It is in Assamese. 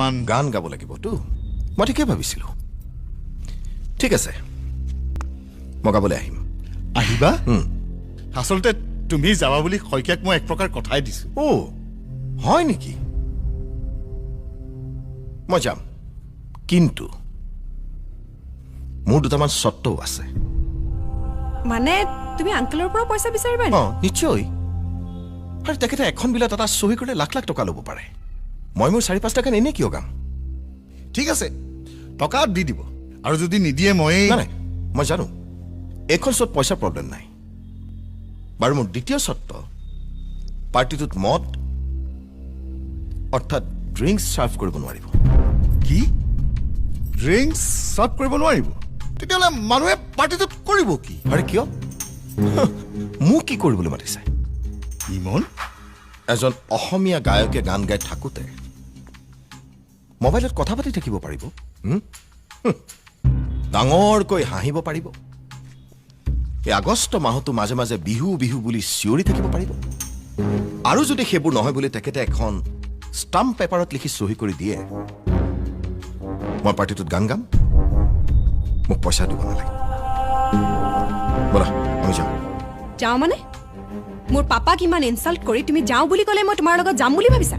মান গান গাব লাগিবতো। মই ঠিকেই ভাবিছিলোঁ। ঠিক আছে, মই গাবলৈ আহিম। আহিবা। আচলতে তুমি যাবা বুলি শইকীয়াক মই এক প্ৰকাৰ কথাই দিছো। অ' হয় নেকি? মই যাম, কিন্তু মোৰ দুটামান চৰ্তও আছে। মানে তুমি আংকেলৰ পৰা পইচা বিচাৰিবা অঁ, নিশ্চয়। আৰু তেখেতে এখন বিলাত এটা চহী কৰিলে লাখ লাখ টকা ল'ব পাৰে। মই মোৰ চাৰি পাঁচটা গান এনেই কিয় গাম? ঠিক আছে, টকা দি দিব আৰু যদি নিদিয়ে মই নাই নাই, মই জানো এইখন চত পইচাৰ প্ৰব্লেম নাই বাৰু। মোৰ দ্বিতীয় চৰ্ত, পাৰ্টিটোত মদ অৰ্থাৎ ড্ৰিংকছ ছাৰ্ভ কৰিব নোৱাৰিব। কি? ড্ৰিংকছ চাৰ্ভ কৰিব নোৱাৰিব? তেতিয়াহ'লে মানুহে পাৰ্টিটোত কৰিব কি? আৰে কিয়? মোক কি কৰিবলৈ মাতিছে? ইমন। এজন অসমীয়া গায়কে গান গাই থাকোঁতে মোবাইলত কথা পাতি থাকিব পাৰিব? হুম? হুম। ডাঙৰকৈ হাঁহিব পাৰিব? এই আগষ্ট মাহতো মাজে মাজে বিহু বিহু বুলি চিঞৰি থাকিব পাৰিব? আৰু যদি সেইবোৰ নহয় বুলি তেখেতে এখন ষ্টাম্প পেপাৰত লিখি চহী কৰি দিয়ে, মই পাৰ্টিটোত গান গাম, মোক পইচা দিব নালাগে। ব'লা, আমি যাওঁ। যাওঁ মানে? মোৰ পাপাক ইমান ইনচাল্ট কৰি তুমি যাওঁ বুলি ক'লে মই তোমাৰ লগত যাম বুলি ভাবিছা?